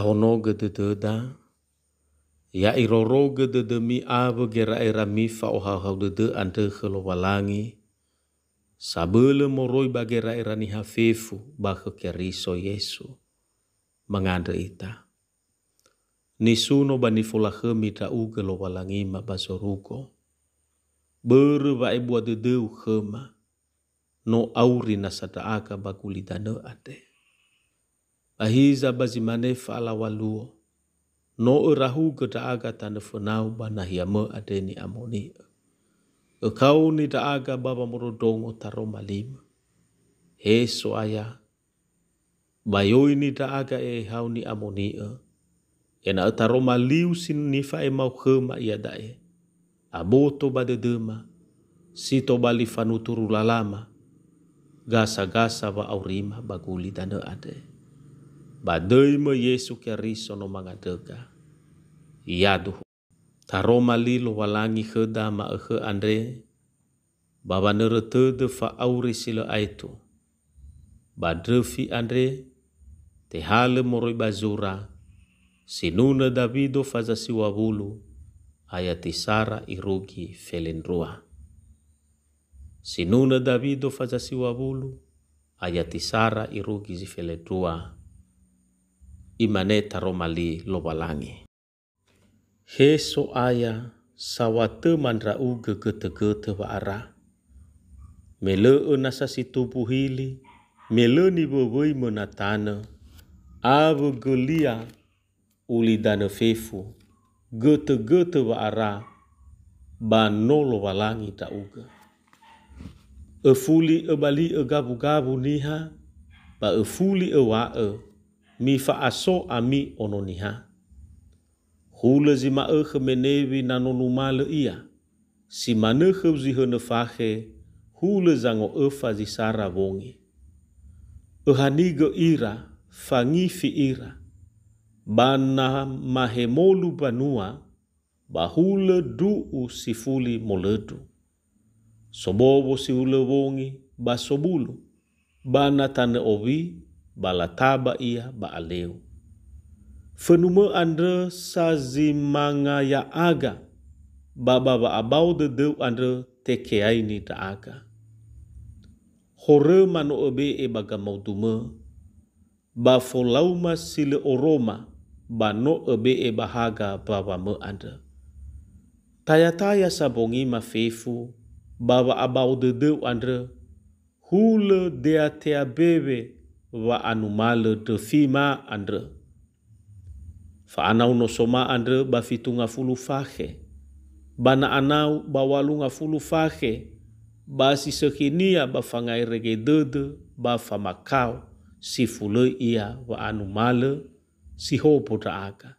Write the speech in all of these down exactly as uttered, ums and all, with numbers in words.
Honogö dödöda, ya'irorogö dödömi awö gera'erami fa'ohahau dödö andrö khö Lowalangi, sabölö moroi ba gera'era niha fefu ba khö Keriso Yesu. Mangandrö ita. Nisuno ba nifolakhömi ndra'ugö Lowalangima ba zorugo. Börö wa'ebua dödöu khöma, no auri nasa ndra'aga ba gulidanö andre. Ba hiza ba zi mane fa'alaŵa luo, no örahugö ndra'aga tanö fönau ba nahia mö andre ni'amoni'ö. Ökaoni ndra'aga ba wamondrondrongo taroma limö. He So'aya, ba yoini ndra'aga e'ehau ni'amoni'ö, ena'ö taroma liu si nifa'emau khöma iada'e, aboto ba dödöma, si tobali fanuturu lalama, gasa-gasa wa'aurima ba gulidanö andre. Ba döimö Yesu Keriso no mangandröga. Yaduhu. Taroma li Lowalangi khöda ma'ökhö andre, ba wanörö tödö fa'auri si lö aetu. Ba ndröfi andre, tehalö moroi ba zura, sinunö Dawido faza siŵa wulu, ayati sara irugi felendrua. Sinunö Dawido faza siŵa wulu, ayati sara irugi zi felendrua, imane taroma li Lowalangi. He So'aya, saŵatöma ndra'ugö götögötö wa'ara. Me lö'ö nasa si tumbu hili, me lö niwöwöimö na tanö, awö gölia ulidanö fefu, götögötö wa'ara, ba no Lowalangi ndra'ugö. Öfuli öbali'ö gawugawu niha, ba öfuli öŵa'ö, mifa'aso ami ono niha. Hulö zi ma'ökhö menewi na no numalö ia, si manö khöu zi hönö fakhe, hulö zango'öfa zi sara wongi. Öhanigö ira, fangifi ira, ba na mahemolu mbanua, ba hulö ndru'u si fuli molöndru. Sobowo si hulö wongi ba sobulu, ba na tanö owi, ba lataba ia ba aleu. Fönumö andrö sa zi manga ya'aga, ba ba wa'abao dödöu andrö tekeaini ndra'aga. Horöma no öbe'e ba gamaudumö, ba folauma si lö oroma ba no öbe'e ba haga mbawamö andrö. Tayataya sa mbongima fefu ba wa'abao dödöu andrö, hulö deatea mbewe wa'anumalö ndröfima andrö. Fa'anau nosoma andrö ba fitu ngafulu fakhe, ba na'anau ba walu ngafulu fakhe, ba si sökhinia ba fangerege dödö ba famakao si fulöi ia wa'anumalö si hombo ndra'aga.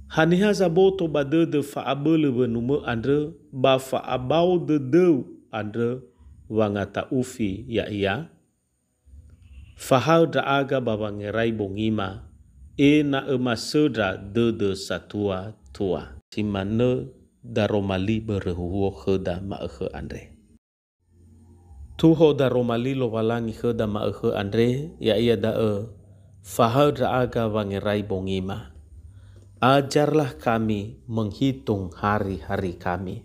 Haniha zaboto ba dödö fa'abölö wönumö andrö ba fa'abao dödöu andrö wangata'ufi ya'ia? Fahaö ndra'aga ba wangerai bongima, ena'ö masöndra dödö satua-tua. Si manö daroma li börö huhuo khöda ma'ökhö andre. Tuho daroma li Lowalangi khöda ma'ökhö andre, ya'ia da'ö, fahaö ndra'aga wangerai bongima. Ajarlah kami menghitung hari-hari kami.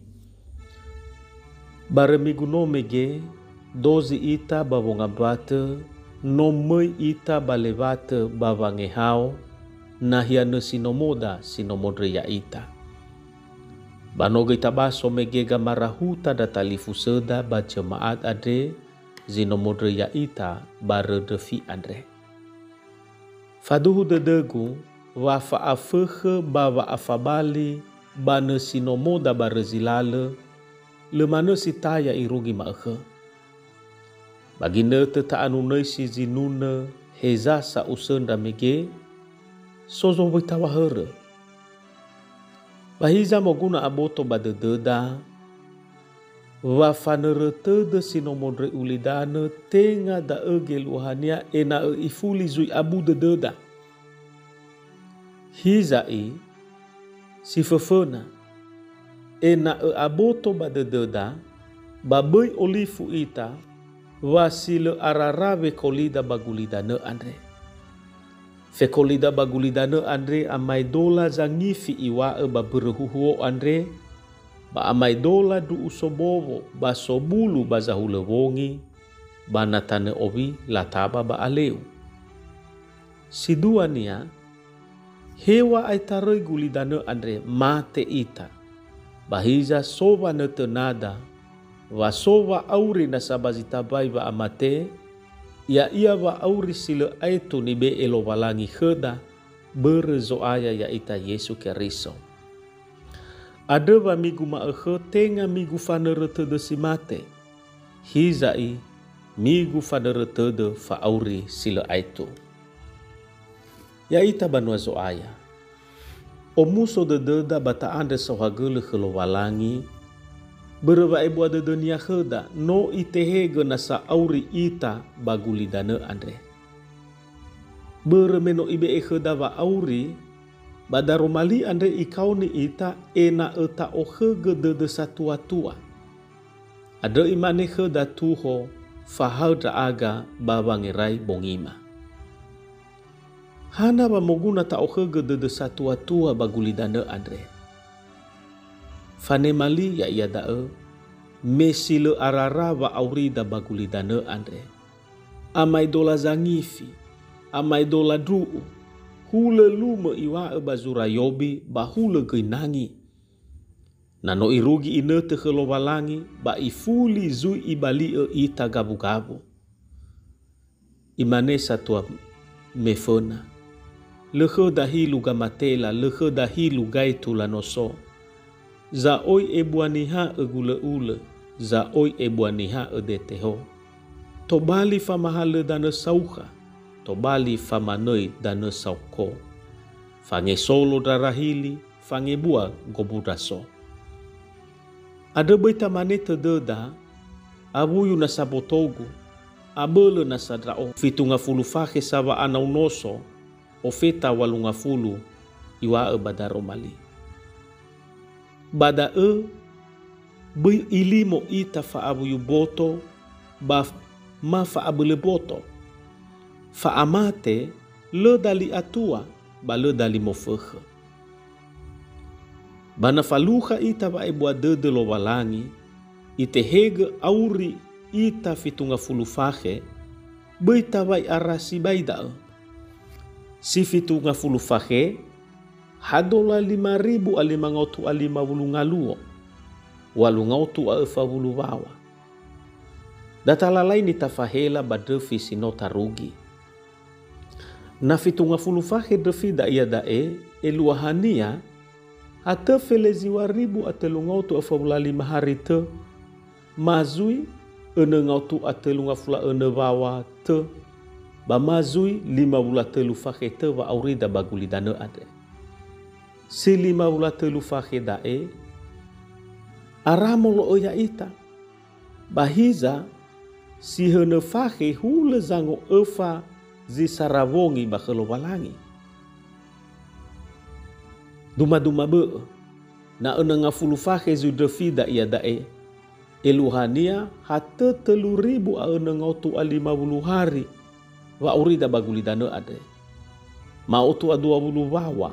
Barö migu no mege, dozi ita ba wongambatö, no möi ita ba lewatö ba wangehao, nahia nö si nomoda si no mondröi ya'ita. Ba no göi tabaso mege gamarahuta ndra talifusöda ba jema'at andre zi no mondröi ya'ita ba röndröfi andre. Faduhu dödögu wa fa'afökhö ba wa'afabali ba nö si nomoda ba rözi lalö, lö manö si taya irugi ma'ökhö. Ba ginötö ta'anunöisi zinunö heza sa usöndra mege, so zowöi tawahörö. Ba hiza moguna aboto ba dödöda, wa fanörö tödö si no mondröi ulidanö tenga da'ö geluahania ena'ö ifuli zui abu dödöda. Hiza'i, si föföna, ena'ö aboto ba dödöda, ba böi olifu ita, wa si lö arara wekolida ba gulidanö andre. Fekolida ba gulidanõ andre amaedola zangifi iŵa'ö ba mbörö huhuo andre, ba amaedola ndru'u sobowo ba sobulu ba zahulö wongi, ba na tanö owi lataba ba aleu. Si duania, hew̃a'ae tarõi gulidanõ andre mate ita. Ba hiza so wanötönada, wa so wa'auri nasa ba zi tambai wa'amate, ya'ia wa'auri si lö aetu nibe'e Lowalangi khöda, börö Zo'aya ya'ita Yesu Keriso. Andrö wa miguma'ökhö tenga migufanörö tödö si mate. Hiza'i, migufanörö tödö fa'auri si lö aetu. Ya'ita banua Zo'aya. Omuso dödöda ba ta'andrö saohagölö khö Lowalangi, börö wa'ebua dödö-Nia khöda, no Itehegö nasa auri ita ba gulidanö andre. Börö me no Ibe'e khöda wa'auri, ba daroma li andre Ikaoni ita ena'ö ta'okhögö dödö satuatua. Andrö Imane khöda tuho, fahaö ndra'aga ba wangerai bongima. Hana wa moguna ta'okhögö dödö satuatua ba gulidanö andre? Fanema li ya'ia da'ö, me si lö arara wa'aurida ba gulidanö andre. Amaedola zangifi, amaedola ndru'u, hulö lumö iŵa'ö ba zura yobi ba hulö göi nangi. Na no irugi inötö khö Lowalangi ba ifuli zui ibali'ö ita gawugawu. Imane satua meföna, "Lö khöda hilu gamatela, lö khöda hilu gaetu lanoso. Za'oi ebua niha ögulö'ulö, za'oi ebua niha ödeteho. Tobali famahalö danö saukha, tobali famanöi danö saoko. Fangesolo ndra rahili, fangebua gombundra so." Andrö böi tamane tödöda, awuyu nasa botogu, abölö nasa ndra'o, fitu ngafulu fakhe sa wa'anau noso, ofeta walu ngafulu iŵa'ö ba daroma li. Ba da'ö, böi ilimo ita fa'awuyu boto ba f-, ma fa'abölö boto. Fa'amate, lö dali atua, ba lö dali mofökhö. Ba na falukha ita wa'ebua dödö Lowalangi, Itehegö auri ita fitu ngafulu fakhe, böi tawai ara sibai da'ö. Si fitu ngafulu fakhe, ha dola lima ribu a lima ngaotu a lima wulu ngaluo, walu ngaotu a öfa wulu waŵa. Da talalai nitafahela ba ndröfi si no tarugi. Na fitu ngafulu fakhe ndröfida iada'e, eluahania, ha tö fele ziŵa ribu a tölu ngaotu a öfa wulu a lima hari tö, ma zui, önö ngaotu a tölu ngafulu a önö waŵa tö, ba ma zui lima wulu a tölu fakhe tö wa'aurida ba gulidanö andre. Si lima wulu a tölu fakhe da'e, ara molo'ö ya'ita. Ba hiza, si hönö fakhe hulö zango'öfa zi sara wongi ba khö Lowalangi. Dumaduma bö'ö, na önö ngafulu fakhe zui ndröfida iada'e, eluahania ha tö tölu ribu a önö ngaotu a lima wulu hari wa'aurida ba gulidanö andre. Maotu a dua wulu waŵa,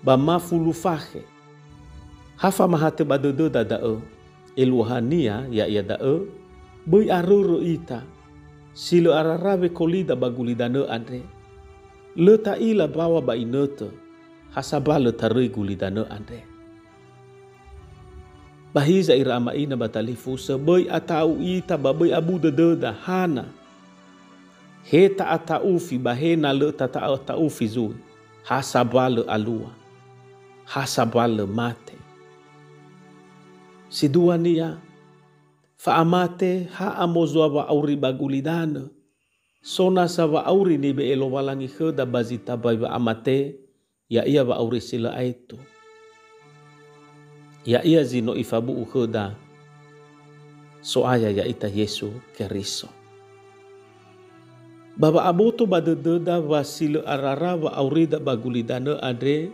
ba ma fulu fakhe. Ha famahatö ba dödöda da'ö, eluahania ya'ia da'ö, böi arörö ita, si lö arara wekolida ba gulidanö andre. Lö ta'ila mbaŵa ba inötö, ha sambalö taröi gulidanö andre. Ba hiza ira ama ina ba talifusö, böi ata'u ita ba böi abu dödöda, hana. He ta'ata'ufi ba he na lö tata'ata'ufi zui, ha sambalö alua, ha sambalö mate. Si duania, fa'amate ha amozua wa'auri ba gulidanö, so nasa wa'auri nibe'e Lowalangi khöda ba zi tambai wa'amate, ya'ia wa'auri si lö aetu. Ya'ia zi no Ifabu'u khöda So'aya ya'ita Yesu Keriso. Ba wa'aboto ba dödöda wa si lö arara wa'aurida ba gulidanö andre,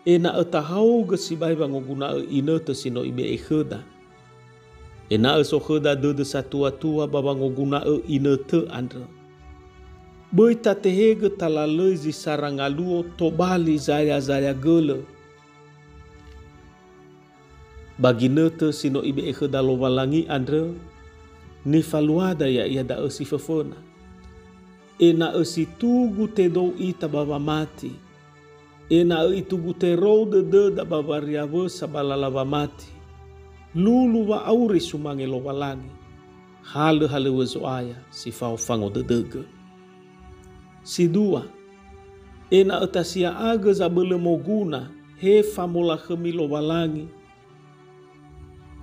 ena'ö tahaogö sibai wangoguna'ö inötö si no Ibe'e khöda. Ena'ö so khöda dödö satuatua ba wangoguna'ö inötö andrö. Böi tatehegö talalöi zi sara ngaluo tobali zaya-zaya gölö. Ba ginötö si no Ibe'e khöda Lowalangi andrö, nifaluada ya'ia da'ö si föföna. Ena'ö si tugu tedou ita ba wamati, ena'ö itugu terou dödöda ba wariawösa ba lala wamati, lulu wa'auri sumange Lowalangi, halöhalöŵö Zo'aya si fao fangodödögö. Si dua, ena'ö tasia'agö zabölö moguna he famolakhömi Lowalangi,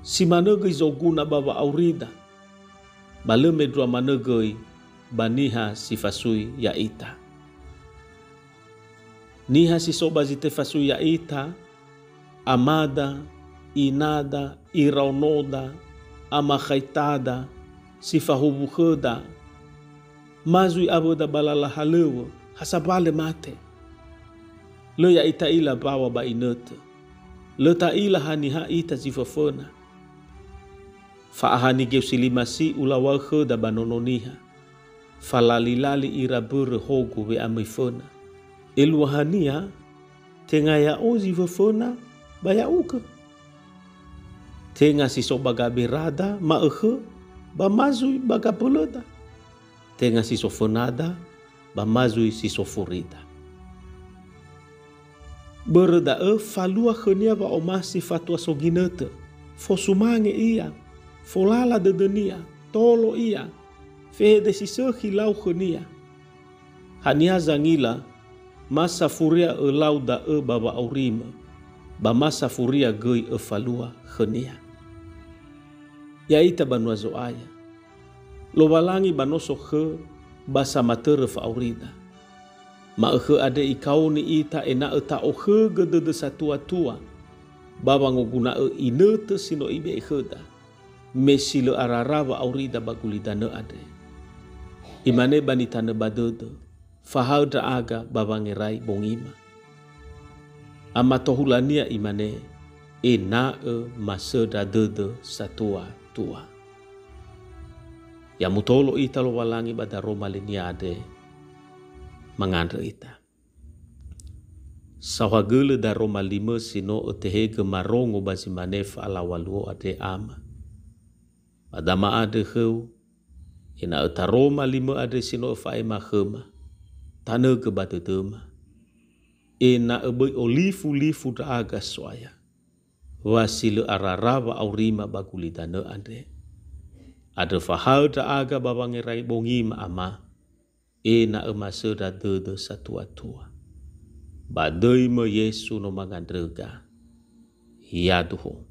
si manö göi zoguna ba wa'aurida, ba lö mendrua manö göi ba niha si fasui ya'ita. Niha si so ba zi tefasui ya'ita, amada, inada, iraonoda, amakhaitada, si fahuwu khöda, ma zui awöda ba lala halöŵö, ha sambalö mate. Lö ya'ita ila mbaŵa ba inötö. Lö ta'ila haniha ita zi föföna. Fa'aha nigeu si lima si ulaŵa'ö khöda ba Nono Niha. Falalilali ira börö hogu we'amöi föna. Eluahania, tenga ya'o zi föföna ba ya'ugö. Tenga si so ba gaberada ma'ökhö ba ma zui ba gabölöda. Tenga si so fönada ba ma zui si so furida. Börö da'ö falua khönia wa'omasi fatua so ginötö, fosumange ia, folala dödönia, tolo ia, fehede si sökhi lau khönia. Haniha zangila, ma safuria ölau da'ö ba wa'aurimö, ba ma safuria göi öfalua khönia. Ya'ita banua Zo'aya. Lowalangi ba no so khö ba samatörö fa'aurida. Ma'ökhö andre ikaoni ita ena'ö ta'okhögö dödö satuatua ba wangoguna'ö inötö si no Ibe'e khöda, me si lö arara wa'aurida ba gulidanö andre. Imane ba nitanö ba dödö, fahaö ndra'aga ba wangerai bongima. Amatohulania imane, ena'ö masöndra dödö satua-tua. Ya mutolo ita Lowalangi ba daroma linia andre, mangandrö ita. Saohagölö daroma limö si no ötehegö marongo ba zi mane fa'alaŵa luo andre, Ama. Ba dama'andrö khöu, ena'ö taroma limö andre si no öfa'ema khöma, tanögö ba dödöma. Ena'ö böi olifu-lifu ndra'aga, So'aya, wa si lö arara wa'aurima ba gulidanö andre. Andrö fahaö ndra'aga ba wangerai bongima, Ama, ena'ö masöndra dödö satua-tua. Ba döi-Mö Yesu no mangandröga. Yaduhu.